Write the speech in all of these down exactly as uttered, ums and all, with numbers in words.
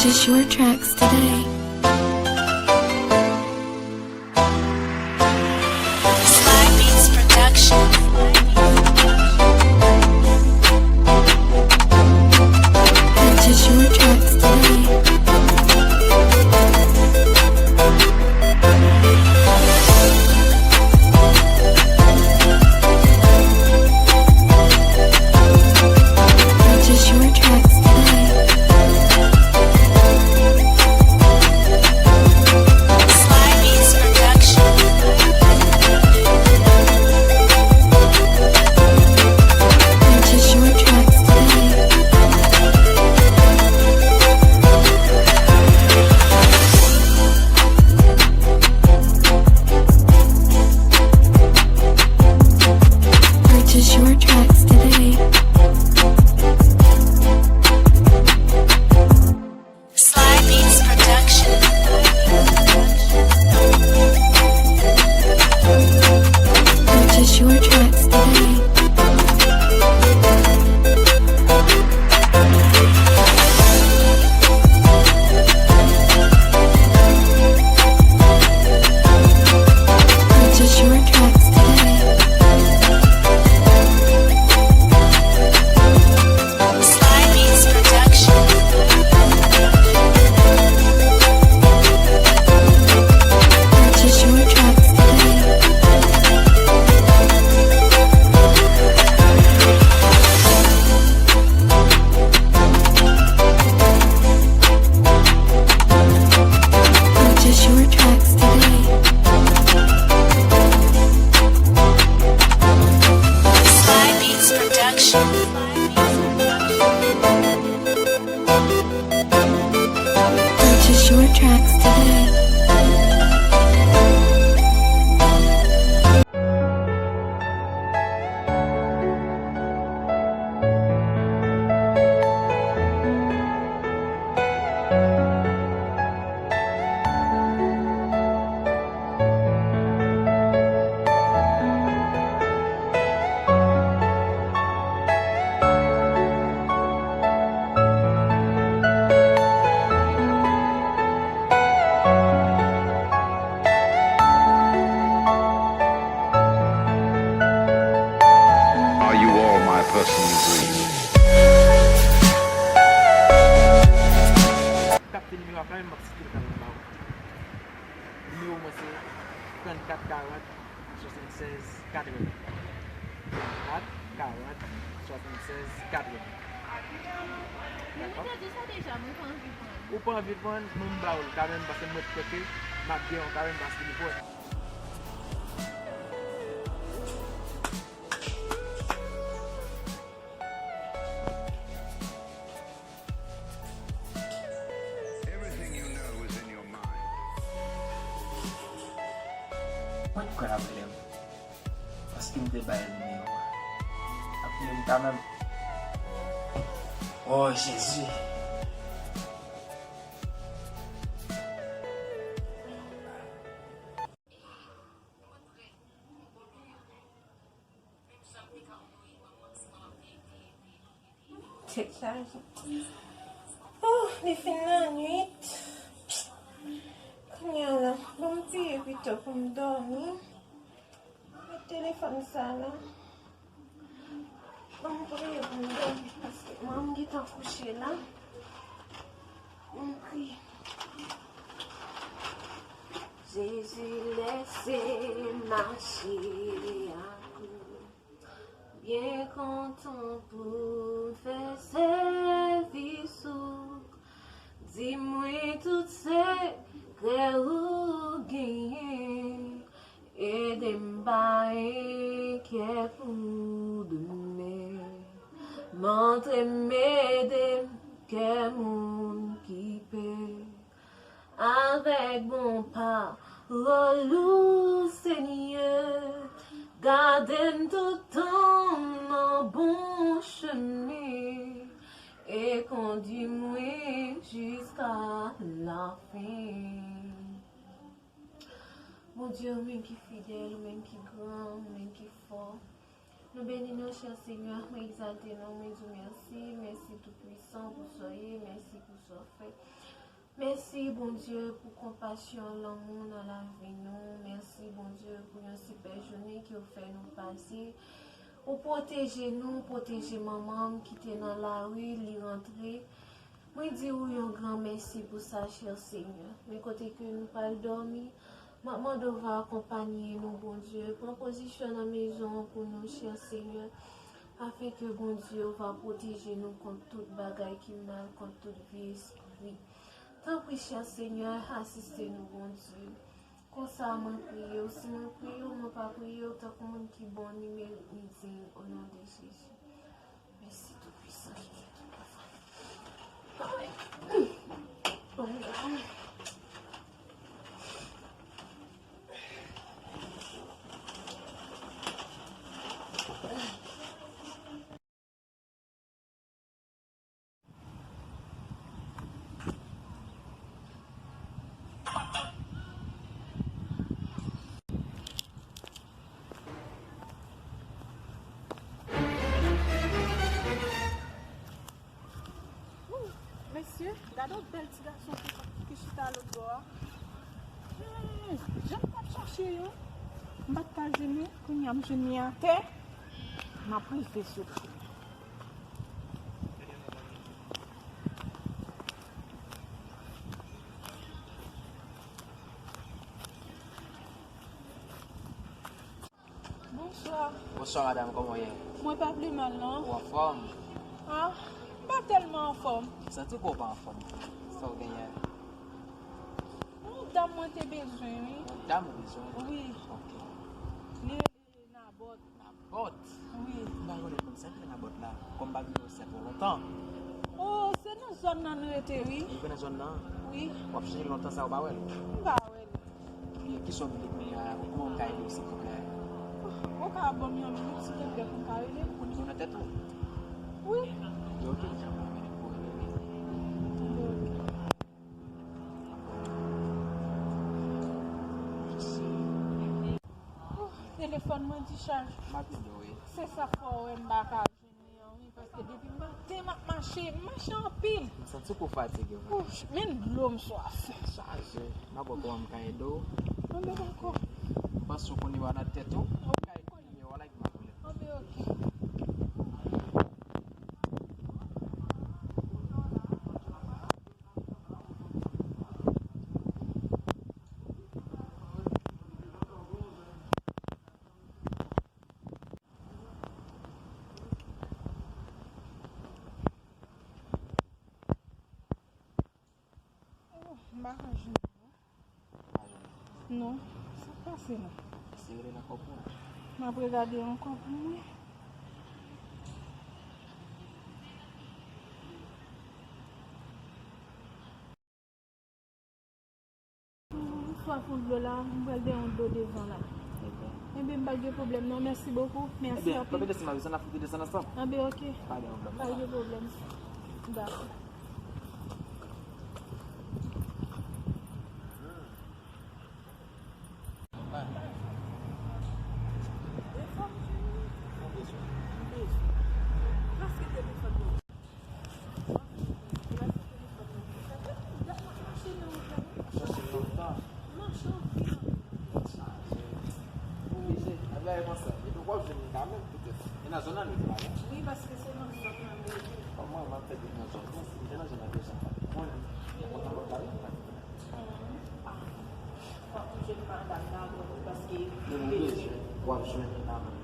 Purchase your tracks today. Sly Beats Production. Purchase your tracks today. Purchase your tracks today. Sly Beats Production. Purchase your tracks today. Purchase your tracks today. Sly Beats Production. Purchase your tracks today. Purchase your tracks today. Sly Beats Production. Purchase your tracks today. Purchase your tracks today. Sly Beats Production. Purchase your tracks today. Are you all my personal dreams? K ap fè nimewo a kanmenm, m ap site l kanmenm ba ou. Nimewo mwen se trannkat karant swasannsèz katreven. Trannkat karant swasannsèz katreven. Men nou te di sa deja, mwen pa anvi pran. Ou pa anvi pran, mwen m ba ou l kanmenm, paske mwen kwè ke m ap gen yon kanmenm, paske li pwòch. Everything you know is in your mind. Mwen t kwè l ap rele m. Paske m te ba l nimewo a. L ap rele m kanmenm. Oh, Jezi. Tèt chaje. Oh, li fin lannwit. Kounye a la, bon, m priye pito pou m dòmi. Met telefòn sa la. Bon, m priye pou m dòmi, paske mwen m gentan kouche la. M priye. Jezi, lèse mache ak ou. Byen kontan pou m fè sèvis ou. Di mwen tout sekrè ou genyen. Ede m pa enkyè pou demen. Montre m, ede m, kè moun ki pè. Avèk bon pawòl ou, Senyè, gade m toutan nan bon chemen e kondui mwen jiska lafen. Bondye, ou menm ki fidèl, ou menm ki gran, ou menm ki fò. Nou beni non, chè Senyè, nou egzalte non, nou di w mèsi, mèsi Toupwisan pou sa w ye, mèsi pou sa w fè. Mèsi, Bondye, pou konpasyon, lanmou nan lavi nou. Mèsi, Bondye, pou yon sipè jounen ke w fè nou pase. Ou pwoteje nou, pwoteje manman m ki te nan lari, li rantre. Mwen di ou yon gran mèsi pou sa, chè Senyè. Men kote ke nou pral dòmi, m ap mande w va akonpanye nou, Bondye. Pran pozisyon nan mezon an pou nou, chè Senyè, afin ke Bondye ou va pwoteje nou kont tout bagay ki mal, kont tout vye espri. Tanpri, chè Senyè, asiste nou, Bondye. Konsa, mwen priye w. Si mwen priye w, mwen pa priye w tankou moun ki bon, ni merit, ni diy, o non de Jezi. Mèsi, Toupisan, Jezi Toupisan. Mesye, gade yon bèl ti gason ki, ki chita lòt bò a. Hmm, jan m t ap chache yo, m pa t ka jwenn li, kounye a m jwenn li atè, m ap rive sou li. Bonswa. Bonswa, madanm, kòman w ye? Mwen pa pi mal, non. Ou anfòm? Ah, m pa tèlman anfòm. M santi ke w pa anfòm. Sa w genyen? Yon dam mwen te bezwen, wi. Yon dam ou bezwen? Wi. Ok. Li rele Nabòt. Nabòt? Wi. M pa konnen moun sa ki rele Nabòt la. Kòm m pa gen yo sa twò lontan. Oh, se nan zòn nan nou rete, wi. Ou rete nan zòn nan? Wi. W ap chèche l lontan sa ou pa wè l? M pa wè l. Ki, kisa w vle kounye a? Kòman m ka ede w, silvouplè? Ou ka ban m yon minit, silvouplè, pou m ka rele l? Ou nimewo nan tèt ou? Wi. Yo, ok, deja, m ap rele pou rele li. Yo, ok. Oh, telefòn mwen dichaj. M ap ede w, wi. Se sa k fè w wè m pa ka jwenn li an, wi, paske depi maten m ap mache, m mache anpil. M santi ke w fatige, wi. Ouch, menm dlo m swaf. Chaje. M ap wè kòman m ka ede w. Anben, dakò. M panse w konn nimewo a nan tèt ou. Ou ka ekri nimewo a la epi m ap rele. Anben, ok. Oh, m pa ka jwenn li non. Non, sa k pase non? Eseye rele l ankò pou mwen. M ap regade ankò pou mwen. M swaf yon dlo la, m pral benyen yon dlo devan la. Ebyen, m pa gen pwoblèm non, mèsi bokou. Mèsi anpil. Ebyen, pa gen desann, desann, n ap fouti desann ansanm. Anben, ok. Pa gen pwoblèm. Pa gen pwoblèm. Dakò. Wi, paske se nan zòn nan li ye. Kòman m ap fè vin nan zòn nan, si m te nan zòn nan deja m t ap konnen. Mwen konn nan lòt la wi, m pa t konnen. Fòk m jwenn madanm nan, paske... Men nou bezwen, w ap jwenn li nan men.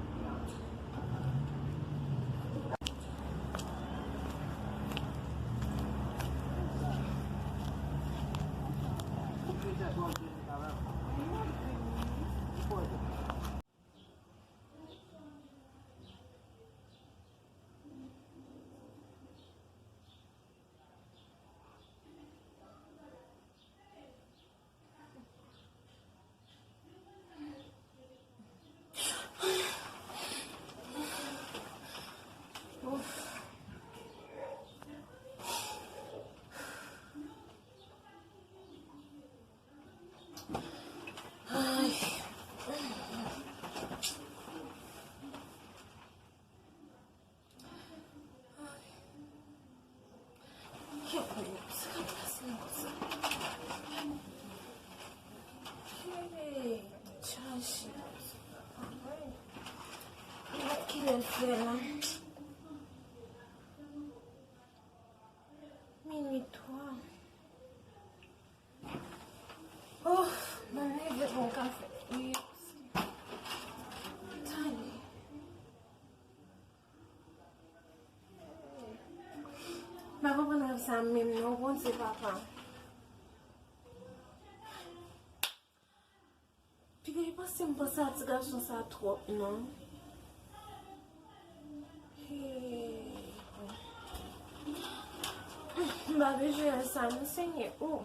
Hey, tèt chaje. Gad kilè l fè la. Minui twa. Oh, mwen leve bon kafe. Wi. Tande. M pa konprann rèv sa menm non, Bondye papa. Piga e panse m panse a ti gason sa twòp non. Hey. M pa bezwen wè sa non, Senyè. Oh.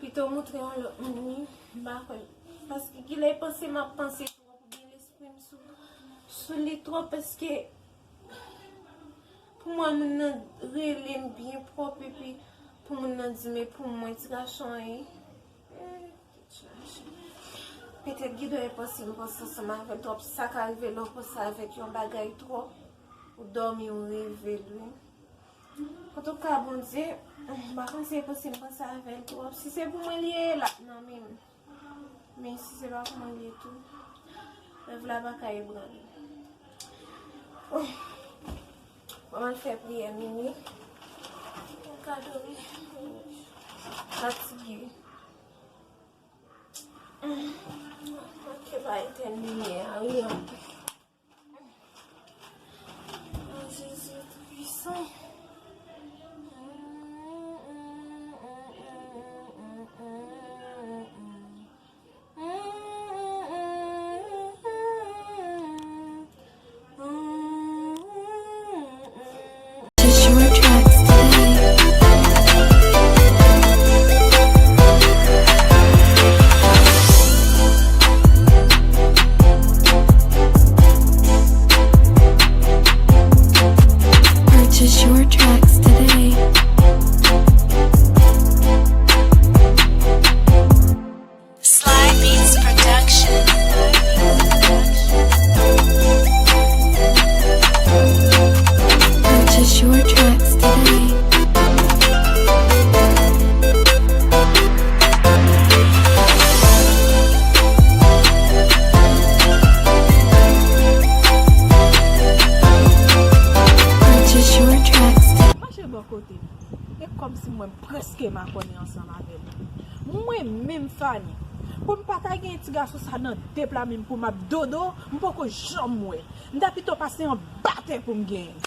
Pito moutre yon lòt moun wi. M pa kwè. Paske kilè e panse m ap panse twòp oubyen lespri m sou, sou li twòp, paske pou mwen moun nan rele m byen pwòp epi pou moun nan di m e pou mwen ti gason an ye. Petèt gen dwa e panse m panse ansanm avè l twòp, sa ka rive lè w panse avèk yon bagay twòp, ou dòmi ou reve l wi. Antouka Bondye, m pa panse e panse m panse avè l twòp, si se pou mwen li ye l ap nan men m. Men si se pa pou mwen li ye tou, rèv la pa ka ebranle. Oh. Mwen al fè priyè minui. Mwen ka dòmi. Fatige. Manke pa etèn limyè a wi. Ah, Jezi tou pwisan. Purchase your tracks today. Purchase your tracks today. Sly Beats Production. Purchase your tracks today. Purchase your tracks today. Mache bò kote m. E kòmsi mwen m prèske makònen ansanm avè l. Mwen menm Fanny, pou m pa ta gen ti gason sa nan de pla men m pou m ap dodo, m poko janm wè. M ta pito pase anba tè pou m genyen.